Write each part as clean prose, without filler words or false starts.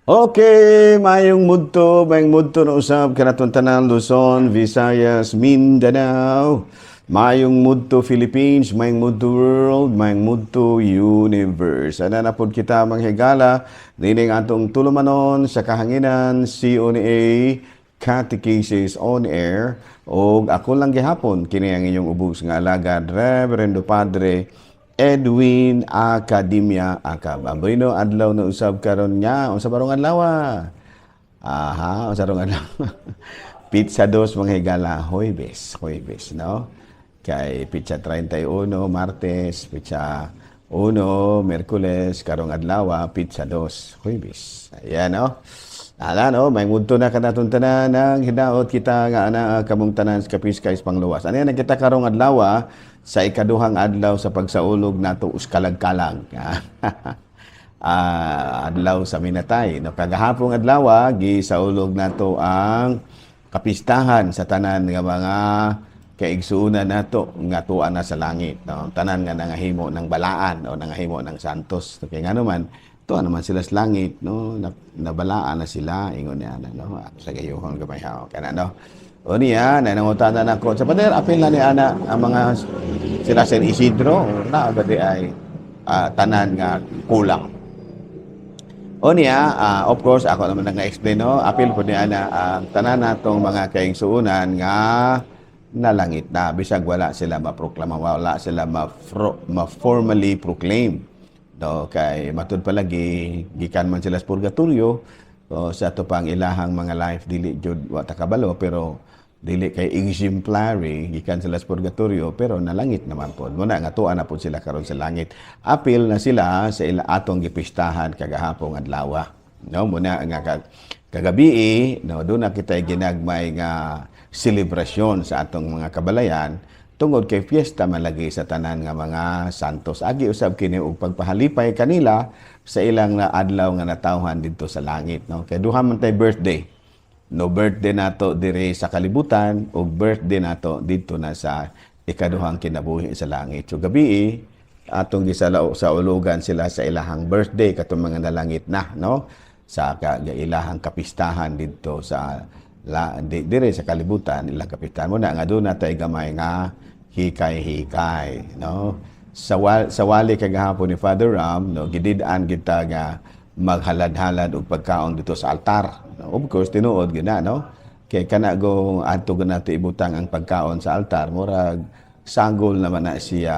Okay, mayong mudto na usab kanaton tanan, Luzon, Visayas, Mindanao. Mayong mudto Philippines, mayong mudto world, mayong mudto universe. Ana na pod kita, mga higala, nining atong tulumanon sa kahanginan, CONA Catechesis on Air, og ako lang gihapon kini ang inyong ubos nga alagad, Reverendo Padre Edwin Academia Acab. Ambrino, adlaw na usab karon nga. Unsa barong adlaw? Aha, unsa barong adlaw? Petsa 2, mga higala, Huwebes, Huwebes, no? Kay petsa 31, Martes, petsa 1, Miyerkules, karong adlaw, petsa 2, Huwebes. Ayan, no? Ala, no, may mudto na kanaton tanan ng hinaot kita nga ana kamong tanan sa kapiskay pangluwas. Ano yan kita karong adlaw sa ikaduhang adlaw sa pagsaulog nato uskalag-kalag. Adlaw sa minatay. No, kagahapong adlaw gisaulog nato ang kapistahan sa tanan nga mga kaigsuonan nato nga tuwa na sa langit. No, tanan nga nangahimo ng balaan o nangahimo ng santos. Okay, nga naman tuwa naman sila sa langit, no, nabalaan na sila, ingon niya ana, no, sa gayuhon gamay ha kana, no. O niya, nanangutana na ko sa pader, apil na ni ana ang mga sila San Isidro na ba di ay tanan nga kulang. O niya, of course, ako naman nag-explain, no, apil po ni ana ang tanan natong mga kaigsuonan nga nalangit na, bisag wala sila maproklama, wala sila ma-formally proclaim. No, kay matud palagi gikan man sila sa purgatorio, o sa ato pang ilahang mga life dili jud wa ta kabalo, pero dili kay exemplary gikan sila sa purgatorio pero nalangit naman pod. Muna nga tuwa na pod sila karon sa langit. Apil na sila sa ila atong gipistahan kagahapong adlaw. No, muna nga kagabi, no, doon na kita ginagmay nga selebrasyon sa atong mga kabalayan tungod kay fiesta man lagi sa tanan nga mga santos. Agi usab kini og pagpahalipay kanila sa ilang na adlaw nga natawhan didto sa langit, no? Kay duha man tay birthday. No, birthday nato dire sa kalibutan ug birthday nato didto na sa ikaduhang kinabuhi sa langit. So gabi atong gisala sa ulugan sila sa ilahang birthday katong mga nalangit na, no, sa ilahang kapistahan didto sa dire sa kalibutan, ilang kapistahan mo na nga doon na tay gamay nga hikay-hikay, no. Sa wali kagahapon ni Father Ram, no, gidid-an kita nga maghalad-halad og pagkaon dito sa altar, no? Of course, tinuod gina, no, kay kana go adto nato ibutang ang pagkaon sa altar, murag sanggol naman na siya,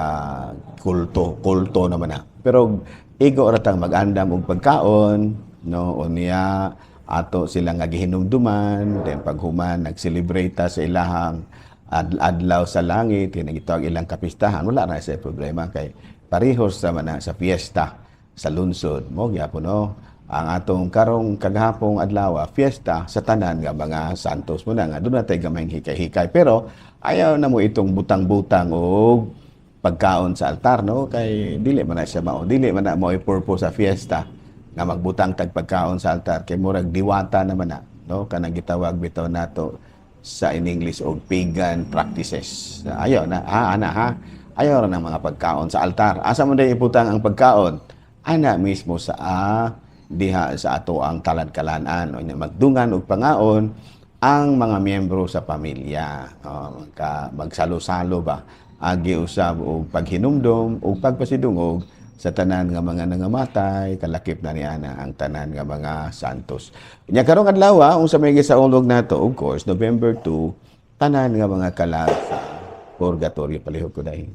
kulto kulto naman na. Pero igo ra tang mag-andam og pagkaon, no, unya ato sila nga gihinumduman. Then paghuman nag-celebrate ta sa ilahang adlaw sa langit, kinagitawag ilang kapistahan, wala na sa problema kay parehos sa man na sa fiesta sa lungsod mo gyapon, no. Ang atong karong kagahapong adlaw, fiesta sa tanan nga mga santos, mo na nga doon natay gamay hikay-hikay, pero ayaw na mo itong butang-butang og pagkaon sa altar, no, kay dili man na siya mao, dili man na mo purpose sa fiesta nga magbutang tag pagkaon sa altar, kay murag diwata naman na, no, kanang gitawag bitaw nato sa in English og pagan practices. Ayaw na ha, ana ha, ayaw ra ng mga pagkaon sa altar. Asa mo day ibutang ang pagkaon? Ana mismo sa diha sa ato ang talad-kalanan o magdungan og pangaon ang mga miyembro sa pamilya. Oh, magsalo-salo ba, agi usab og paghinumdom ug pagpasidungog sa tanan nga mga nangamatay, kalakip na niana ang tanan nga mga santos. Nya karong adlaw, unsa may gisaulog nato? Of course, November 2, tanan nga mga kalag sa purgatorio. Palihog ko dahil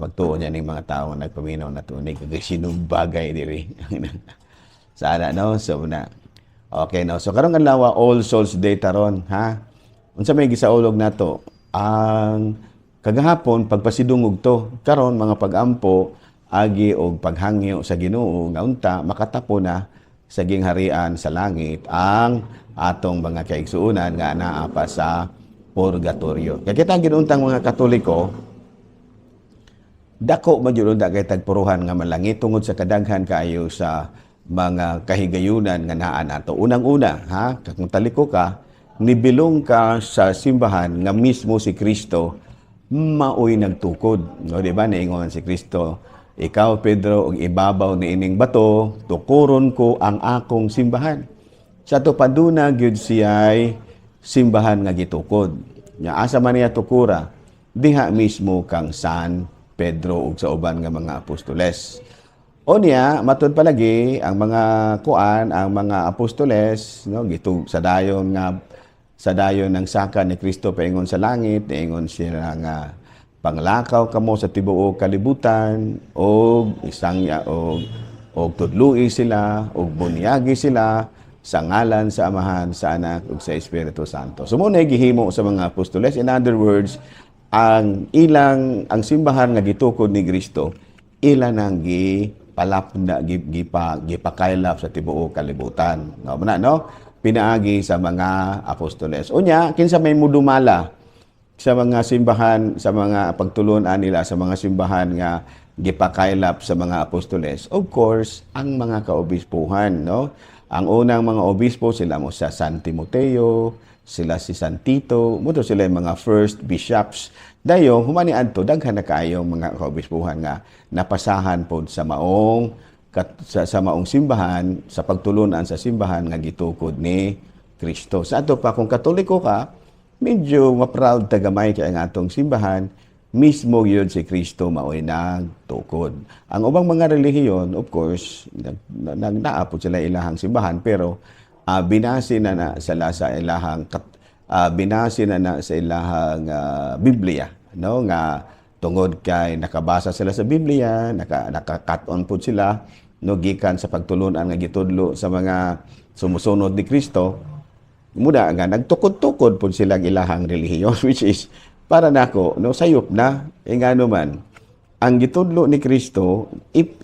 magtuo niya ning mga tao nga nagpaminaw na tunig kay sinumbagay diri. Sana, no, so na. Okay, no. So karong adlaw, All Souls Day taron, ha. Unsa may gisaulog nato? Ang kagahapon pagpasidungog to. Karon mga pagampo agi og paghangyo sa Ginoo nga unta makatapo na sa gingharian sa langit ang atong mga kaigsuonan nga naa pa sa purgatorio. Kaya kita ginuntang mga Katoliko, dako man jud unta kay tagpuruhan nga malangit tungod sa kadaghan kaayo sa mga kahigayunan nga naa nato. Unang-una, ha, kung taliko ka, nibilong ka sa simbahan nga mismo si Kristo maoy nagtukod. No, di ba? Niingon si Kristo, "Ikaw Pedro, ug ibabaw ni ining bato tukuron ko ang akong simbahan." Sa ato pa duna gyud siya'y simbahan nga gitukod. Nya asa man niya tukura? Diha mismo kang San Pedro ug sa uban nga mga apostoles. O niya, matud palagi ang mga kuan, ang mga apostoles, no, gitug sa dayon nga sa dayon ng saka ni Kristo paingon sa langit, niingon siya nga panglakaw kamo sa tibuok kalibutan og isang og tudloi sila og bunyagi sila sa ngalan sa Amahan, sa Anak ug sa Espiritu Santo. So mao na gihimo sa mga apostoles. In other words, ang ilang ang simbahan nga gitukod ni Kristo, ila nang gi palapna gipakaylap sa tibuok kalibutan. No, muna, no? Pinaagi sa mga apostoles. Unya, kinsa may mudumala sa mga simbahan, sa mga pagtulunan nila sa mga simbahan nga gipakaylap sa mga apostoles? Of course, ang mga kaobispuhan, no? Ang unang mga obispo sila mo sa San Timoteo, sila si San Tito, mao to sila yung mga first bishops. Dayon, human niadto, daghan na kaayong mga kaobispuhan nga napasahan pod sa maong kat, sa maong simbahan, sa pagtulunan sa simbahan nga gitukod ni Kristo. Sa ato pa, kung Katoliko ka, medyo ma-proud ta gamay kay ang atong simbahan, mismo yun si Kristo mao'y nagtukod. Ang ubang mga relihiyon, of course, naa pod sila ilahang simbahan, pero binase na na sa ilahang Biblia, no, nga tungod kay nakabasa sila sa Biblia, naka-cut-on pod sila, no, gikan sa pagtulunan nga gitudlo sa mga sumusunod ni Kristo, muna nga nagtukod-tukod pud silang ilahang relihiyon, which is para nako, no, sayop na. E ngano man ang gitudlo ni Kristo,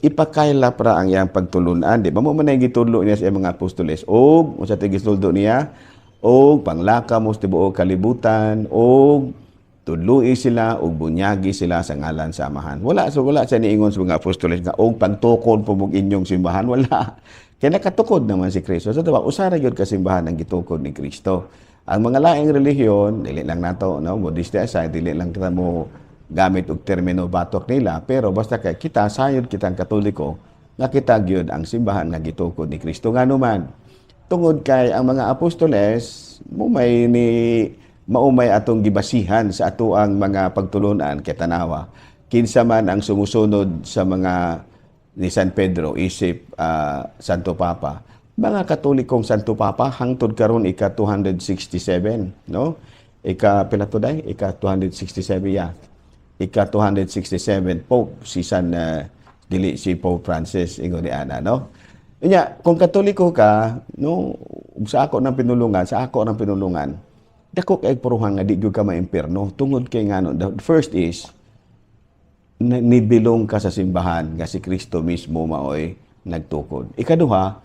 ipakaylap ra ang iyang pagtulunan, di ba? Mao man ang gitudlo niya sa iyang mga apostoles og unsa tay gitudlo niya? Og panglakaw mo sa tibuok kalibutan og tudloi sila og bunyagi sila sa ngalan sa Amahan. Wala, so wala siya niingon sa mga apostoles nga og pagtukod po mong inyong simbahan, wala. Kaya nakatukod naman si Kristo. So diba, usa ra gyud ka simbahan ang gitukod ni Kristo. Ang mga laing relihiyon, dili lang nato, no, Buddhist aside, dili lang kita mo gamit og termino batok nila, pero basta kay kita sayod kitang Katoliko nga kita gyud ang simbahan nga gitukod ni Kristo. Ngano man? Tungod kay ang mga apostoles mo may ni maumay atong gibasihan sa atoang mga pagtulunan. Kay tanawa kinsa man ang sumusunod sa mga ni San Pedro isip Santo Papa, mga Katolikong Santo Papa hangtod karon ika 267, no, ika pila to day, ika 267 ya, ika 267 Pope si San dili si Pope Francis ingon ni ana, no? Unya, kung Katoliko ka, no, ug sa ako ng pinulungan, sa ako ng pinulungan, dako kay puruhan nga di gyud ka maimpierno tungod kay ngano? The first is nibilong ka sa simbahan nga si Kristo mismo maoy nagtukod. Ikaduha,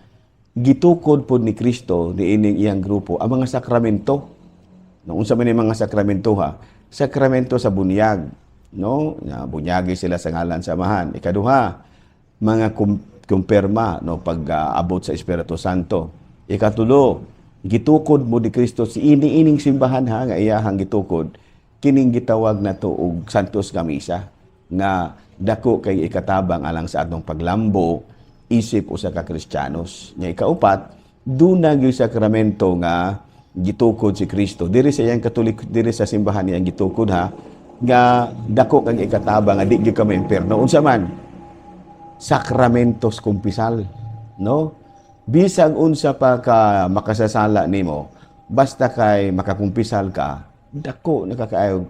gitukod pod ni Kristo ni ining iyang grupo ang mga sakramento. No, unsa man yung mga sakramento ha? Sakramento sa bunyag, no? Na bunyagi sila sa ngalan sa Amahan. Ikaduha, mga kumpirma, no, pag-abot sa Espiritu Santo. Ikatulo, gitukod mo ni Kristo si ini-ining simbahan ha nga iyahang gitukod kining gitawag nato og Santos nga Misa nga dako kay ikatabang alang sa atong paglambo isip usa ka Kristiyanos. Nya ikaupat, duna gyud sakramento nga gitukod si Kristo diri sa iyang Katolik, diri sa simbahan niyang gitukod ha, nga dako kang ikatabang nga di gyud ka maimpierno. Unsa man? Sakramentos kumpisal, no? Bisag unsa pa ka makasasala nimo, basta kay makakumpisal ka, dako nakakaayo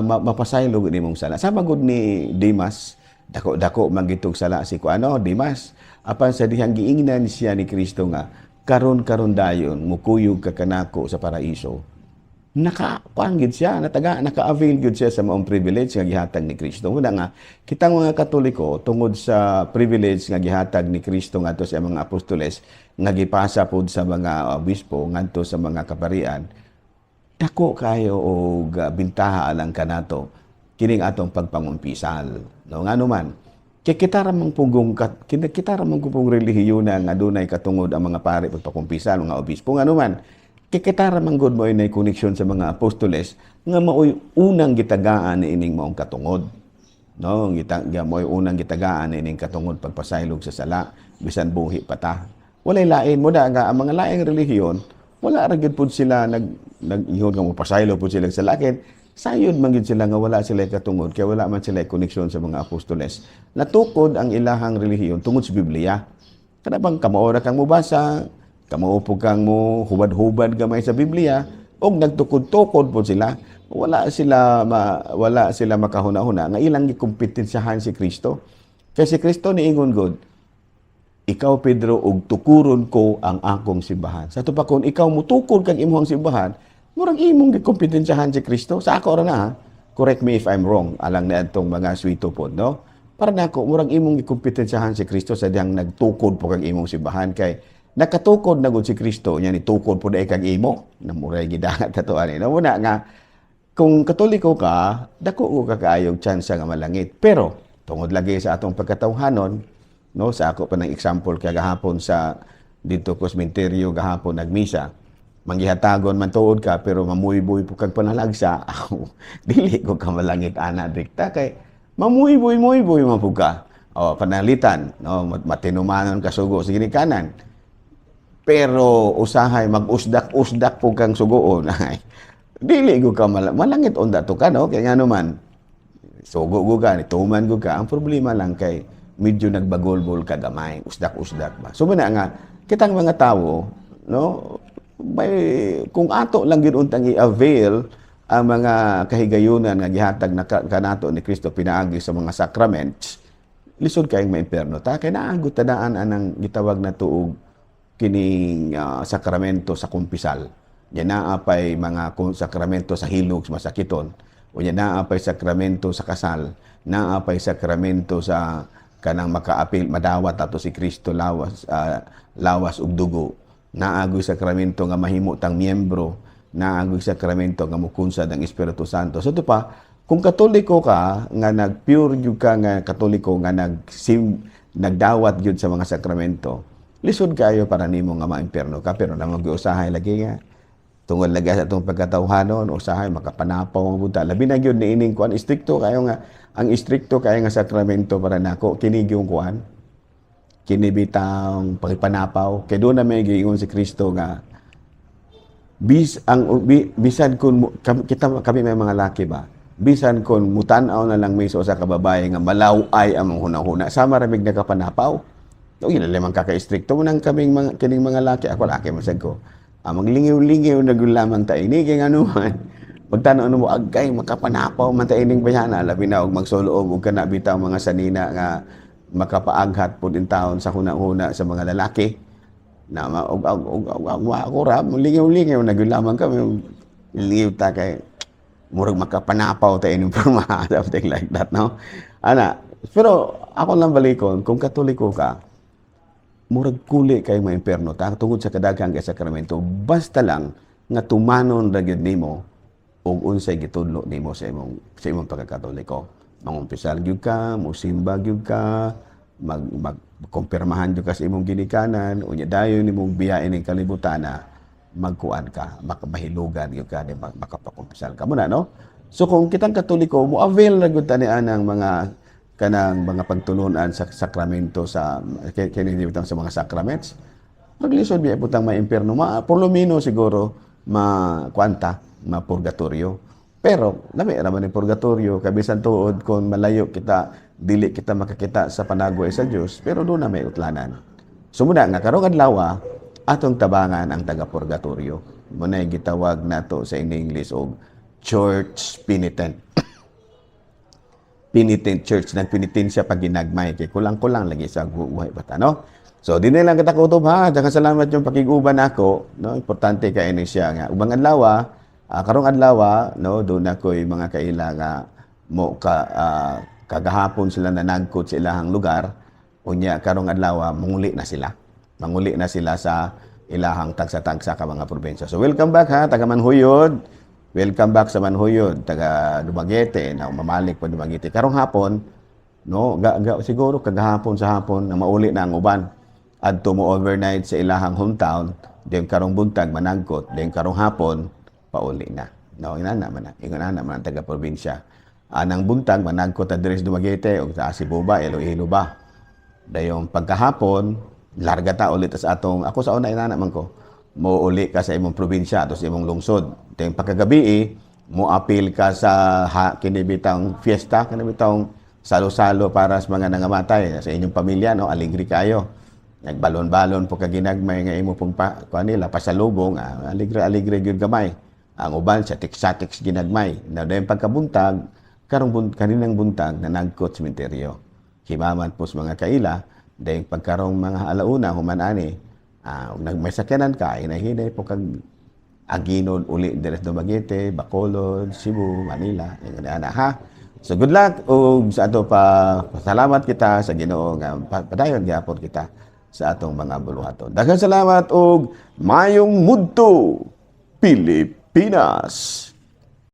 mapasaylo gud nimong sala. Sama gud ni Dimas, dako-dako man gitog sala si kuano Dimas. Apan sa dihang giingnan siya ni Kristo nga karon-karon dayon mukuyog ka kanako sa paraiso, naka kuan gid siya, nataga, naka-avail gyud siya sa maong privilege nga gihatag ni Kristo. Muna nga kitang mga Katoliko, tungod sa privilege nga gihatag ni Kristo ngadto sa mga apostoles nga gipasa pod sa mga obispo ngadto sa mga kaparian, dako kayo og bintaha alang kanato kining atong pagpangumpisal, no? Ngano man? Kay kita ra man pugong kita ra man pugong relihiyon nga adunay katungod ang mga pari pagpakumpisal, mga obispo. Ngano man? Kay kita ra man gud mo'y nay koneksyon sa mga apostoles nga maoy unang gitagaan ni ining maong katungod. No, gita mo'y unang gitagaan ining katungod pagpasaylog sa sala bisan buhi pa ta. Walay lain mo da nga ang mga laing relihiyon, wala ra gyud pud sila nag-ingon nga mopasaylo pud sila sa lakin. Sayod man gyud sila nga wala sila katungod kay wala man sila koneksyon sa mga apostoles. Natukod ang ilahang relihiyon tungod sa Biblia. Kada bang kamao ra kang mobasa, kamao pud kang mo hubad-hubad gamay sa Biblia, og nagtukod-tukod po sila. Wala sila makahuna-huna nga ilang gikompetensyahan si Kristo. Kay si Kristo niingon gud, "Ikaw Pedro, ug tukuron ko ang akong simbahan." Sa ato pa, kung ikaw mutukod kag imong simbahan, murag imong gikompetensyahan si Kristo. Sa ako ra na ha. Correct me if I'm wrong, alang na atong mga swito pod, no? Para nako, murag imong gikompetensyahan si Kristo sa diyang nagtukod po kag imong simbahan, kay nakatukod na gud si Kristo, nya ni tukod po dai kag imo. Namuray gidangat ato ani. No, muna nga kung Katoliko ka, dako ko ka kaayog tsansa nga malangit. Pero tungod lagi sa atong pagkatawhanon, no, sa ako pa ng example kay gahapon sa dito ko sementeryo gahapon nagmisa, manggihatagon man tuod ka pero mamuyboy po kag panalagsa, ako dili ko ka malangit ana dikta kay mamuyboy-muyboy man pud ka. O panalitan, no, matinumanon ka sugo sa ginikanan. Pero usahay mag-usdak-usdak po kang sugoon, ay dili ko ka malangit unda to ka, no, kay ngano man sugo go ka, tuman go ka. Ang problema lang kay medyo nagbagolbol ka gamay, usdak-usdak ba. So muna nga kitang mga tawo, no, may kung ato lang gyud untang i-avail ang mga kahigayunan nga gihatag na kanato ni Kristo pinaagi sa mga sacraments, lisod kayong maimperno ta kay naagot tadaan anang gitawag na tuog kining sakramento sa kumpisal. Nya naa pay mga sakramento sa hilog sa masakiton. O nya naa pay sakramento sa kasal, naa pay sakramento sa kanang makaapil madawat ato si Kristo lawas ug dugo. Naagoy sakramento nga mahimo tang miyembro, naagoy sakramento nga mukunsad ang Espiritu Santo. So ito pa, kung Katoliko ka nga nag-pure gyud ka nga Katoliko nga nagdawat gyud sa mga sakramento, lisod kayo para nimo nga maimperno ka, pero namang usahay lagi nga tungod lagi sa atong pagkatawhanon, usahay makapanapaw ang buta. Labi na gyud niining kuan, istrikto kayo nga ang istrikto kayo nga sakramento para nako kini yung kuan, kini bitang pagpanapaw, kay doon na may giingon si Kristo nga bis ang bi, bisan kun kami, kita kami may mga laki ba, bisan kun mutan-aw na lang may sa usa ka babae nga malaw-ay ang mga hunahuna, sama ra mig nakapanapaw. O yun lamang kaka-istrikto mo nang kaming mga kining mga laki. Ako laki man sad ko. Ah, maglingiw-lingiw na gud lamang ta ini kay ngano man. Pagtan-aw mo, agay makapanapaw man ta ining bayhana, labi na og magsulob og kana bitaw mga sanina nga makapaaghat pud in taon sa huna-huna sa mga lalaki. Na ma og ako ra lingiw-lingiw na gud lamang kami, lingiw ta kay murag makapanapaw ta ining porma, something like that, no, ana. Pero ako lang balikon, kung Katoliko ka, murag kuli kay maimperno ta tungod sa kadaghan kay sakramento, basta lang nga tumanon ra gyud nimo og unsay gitudlo nimo sa imong pagkakatoliko. Mangumpisal gyud ka, musimba gyud ka, mag mag kumpirmahan gyud ka sa imong ginikanan, unya dayon nimong biyain ning kalibutan na magkuan ka, makabahilugan gyud ka, di makapakumpisal ka muna, no? So kung kitang Katoliko mo avail ra gyud tani anang mga kanang mga pagtulunan sa sakramento sa kini bitang sa mga sacraments, maglisod biya putang maimpierno, ma por lo menos siguro ma kuanta, ma purgatorio. Pero lami ra man ni purgatorio kay bisan tuod kon malayo kita, dili kita makakita sa panagway sa Dios, pero doon na may utlanan. So muna nga karong adlaw, atong tabangan ang taga purgatorio. Muna gitawag nato sa in English og church penitent, penitent church, nagpenitensya pag ginagmay kay kulang-kulang lagi sa buhay bata, no? So di na lang kita kutob ha. Daghang salamat yung pakiguban nako, no? Importante kay ini siya nga ubang adlaw, karong adlaw, no, doon ako'y mga kaila nga mo ka kagahapon sila nanagkot sa ilahang lugar. Unya karong adlaw manguli na sila sa ilahang tagsa-tagsa ka mga probinsya. So welcome back ha, taga Manhuyod. Welcome back sa Manhuyod, taga Dumaguete, na mamalik pa Dumaguete. Karong hapon, no, ga, siguro kagahapon sa hapon na mauli na ang uban. Adto mo overnight sa ilahang hometown, then karong buntag managkot, then karong hapon pauli na. No, inana man na. Ingon ana man ang taga probinsya. Anang buntag managko ta diri sa Dumaguete ug sa Cebu ba, Iloilo ba. Dayong pagkahapon, larga ta ulit sa atong, ako sa una inana man ko. Mo uli ka sa imong probinsya ato sa imong lungsod. Dayong pagkagabi, mo apil ka sa ha, kini bitang fiesta, kini bitang salo-salo para sa mga nangamatay sa inyong pamilya, no, aligre kayo. Nagbalon-balon po ka ginagmay nga imo pong pa, kuan nila pasalubong, aligre-aligre gyud gamay. Ang uban sa tiksatik ginagmay. Na dayon pagkabuntag, karong kaninang buntag nanagkot sementeryo. Himaman po sa mga kaila, dayon pagkarong mga alauna human ani, ug nag may sakyanan ka, hinay-hinay po kag aginon uli diri sa Dumaguete, Bacolod, Cebu, Manila, ingon ana ha. So good luck ug sa ato pa, pasalamat kita sa Ginoo nga padayon gyapon kita sa atong mga buluhaton. Daghang salamat ug mayong mudto, Pilipinas.